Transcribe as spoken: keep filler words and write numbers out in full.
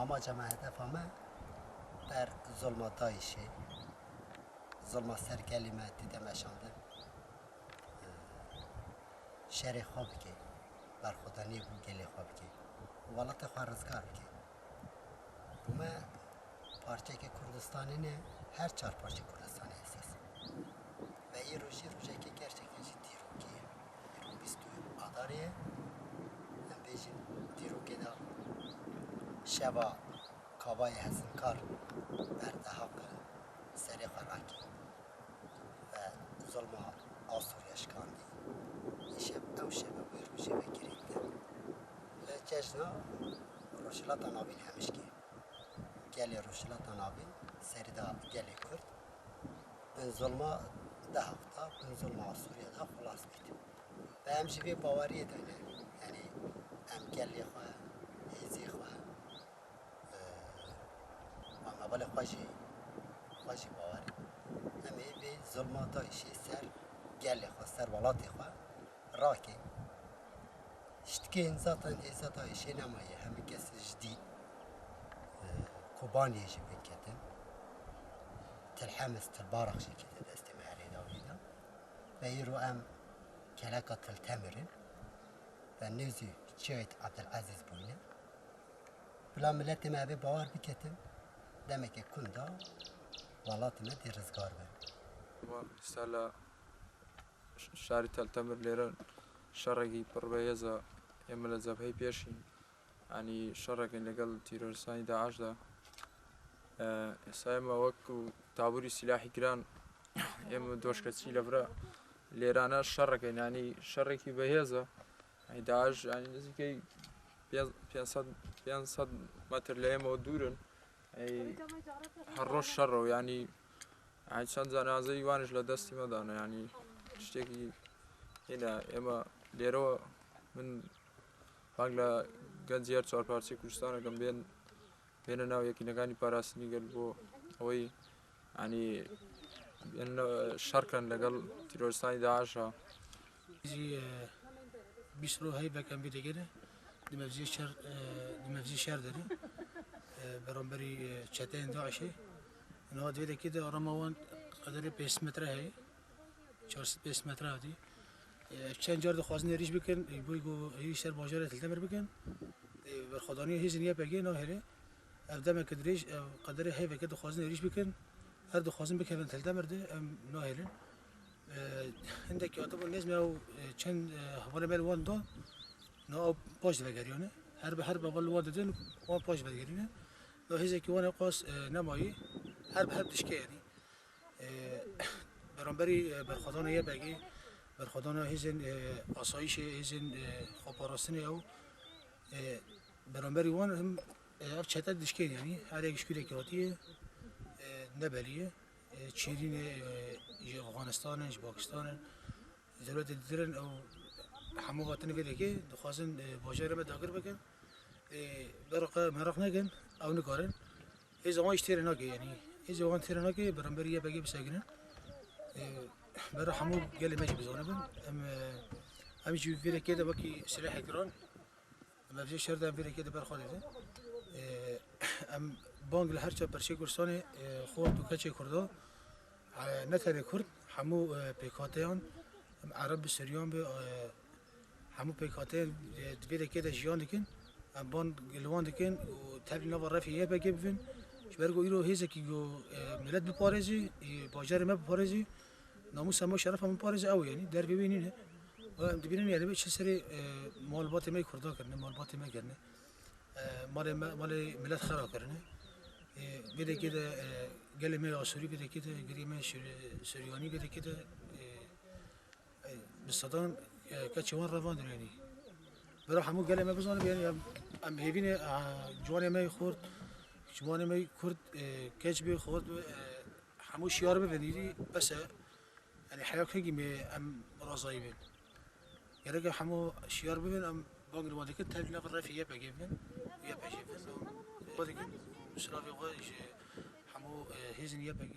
Amaca me, hedefa me ber zulma DAIŞ'ê, zulma ser gelê me tê de meşandin, şerê xwe bike, berxwedaniyê bo gelê xwe bike, welatê xwe rizgar bike. Bo me parçeke Kurdistanê ne, her çar parçe Kurdistanê esas. Ve îro jî rojeke gerçekten jî dîrokî ye. Îro bîst û Adarê ye. Em bêjin dîrokê de şeva Kabayê Hezinkar berde haqi serê xwe rakî ve zulma Asûriya şikandî. Îşev ew şeve wê rojê ve girîng e. Ve cejna Rojhilata Navîn hemişkê. Gelê Rojhilata Navîn serî da gelê Kurd bin zulma de hafta, bin zulma Asûriya de xilas bît. Ve em jî vê baweriyê de ne. Yanî em gelê xwe, hêzê xwe, e, ma mevalê xwe jî, xwe jî bawer in. Em ê vê zulma DAIŞ'ê ser gelê xwe, ser welatê xwe rakên. Ji tikên zaten hêza DAIŞ'ê nemaye, hemî kes ji dî, e, Kobaniyê jî binketin. Til Hemis, Til Barak jî kete destê me herê dawî de. Ve îro em keleka Til Temir in. Ve nêzî çiyayê Abdulazîz bûyne. Bila miletê me evê bawer biketin, demeke kunda welatê me dê rizgar be. Wan sala ş-, şarî Tel Temir lêre şerekî pir bihêz e, ê me li cebheyê pêşî, yanî şerekên legel terorîstanî DAIŞ de. E, êsa ême wek ku taborî sîlahî giran, ême doşkeçî li vir e. Lêrane şerekên, yanî şerekî bihêz e. Yanî DAIŞ, yanî nizîkey pênc, pênc sed, pênc sed metr li ême dûr in. Ey, her roj şer o, yanî, yanî çend cenazeyî wan ji li destî me dane, yanî tiştekî hîne. Ême lêre min bang li gel diğer çar parçeyê Kurdistanê kim bên, bêne nav yekînekanî parastinî gel bo ewê, yanî bên şer kin legel terorîstanî DAIŞ a. Jî, e, bîst roj heyvek em vê degere di mevziyê şer, e, di mevziyê şer derê, e, beramberî, e, çeteyên DAIŞ'ê. Niha di vê dekê de arama wan qederê pênc sed metre heye. Çar sed pênc sed metre hatî. E, ev çend car dixwazin êrîş bikin, e, bo ku êrîş ser bajarê Til Temir bikin. E, berxwedaniya hêzên Y P G nahêle. Ev demeke dirêj, ev qederê heyveke dixwazin êrîş bikin. Her dixwazin bikevin Til Temir de, em nahêlin. E, hindekî hatibûn nêz me ew, e, çend, e, hevalê me li wan da, na ew paş divegeriyane. Her bi her bi heval wan didin, wan paş vegerîne. Na hêzekî wan ew qas, e, nemayî. Her bi her dişke yanî. E, beramberî, e, berxwedana Y P G, berxwedana hêzên, e, asayîşê, hêzên, e, xweparastinê ew, e, beramberî wan him, e, ev çete dişkên yanî her yek ji kûrekî hatiye, e, ne belî ye. E, Çêrînê, e, ji Afganistanê, ji Pakistanê, dewletê didirin ew hemû hatin vê dekê dixwazin, e, bajarê me dagir bikin. Ê, berqa meraq nekin, ew nikarin. Hêza wan jî têrê nake, yanî hêza wan têrê nake, beramberî Y P G bisekinin. Ê, bera hemû gelê me jî bizanibin. Em, e, em jî vê rekê de wekî silahek giran, em vê şer de em vê rekê de ber xwe didin. Ê, em bang li her çar perçeyê Kurdistanê, e, xort û keçê Kurda, e, ne tenê Kurd, hemû, e, pêkhateyan, em Ereb bi, Suryan bi, e, hemû pêkhateyên, e, di vê dekê de jiyan dikin, em bang li wan dikin û tevlî nava refê Y P G bibin. Ji ber ku îro hêzekî ku, e, milet biparêzî, e, bajarê me biparêzî, namûsa me û şerefa me biparêzî ew e, yanî dervê wê nîne. Wela em dibînin, yanî vê çi serê, e, malbatê me yê Kurda kirine, malbatê me kirine. E, malê me, malê milet xera kirine. E, vê dekê de, e, gelê me yê Asûrî vê dekê de, girê me Sur-, Suryanî vê dekê de, e, Ey, bi sedan, e, keçê wan revandin, yanî. Bera hemû gelê me bizanibe, yanî em, em hêvî ne, e, ciwanê me yê xort, ciwanê me yê Kurd, e, keç be, xort be, e, hemû şiyar bibin, îdî bes e. Yanî heya kengî me em razayî bin. Gerek e hemû şiyar bibin, em bang li wan dikin, tevlî nav refê Y P G bibin, Y P G bibin. Wan dikin, silavê xwe ji hemû, e, hêzên Y P G.